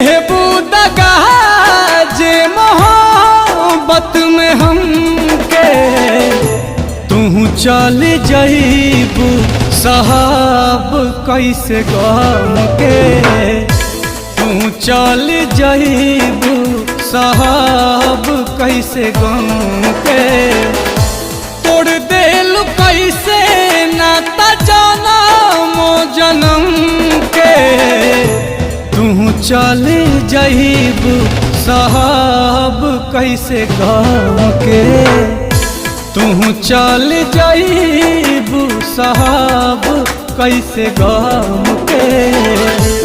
हेबू दगा जे मोहब्बत में हमके तू चल जईबू साहब कैसे गम के, तू चल जईबू साहब कैसे गम के। तोड़ देलू कैसे नाता जनमो जनम के, तू चल जईबू साहब कैसे गम के, तू चल जईबू साहब कैसे गम के।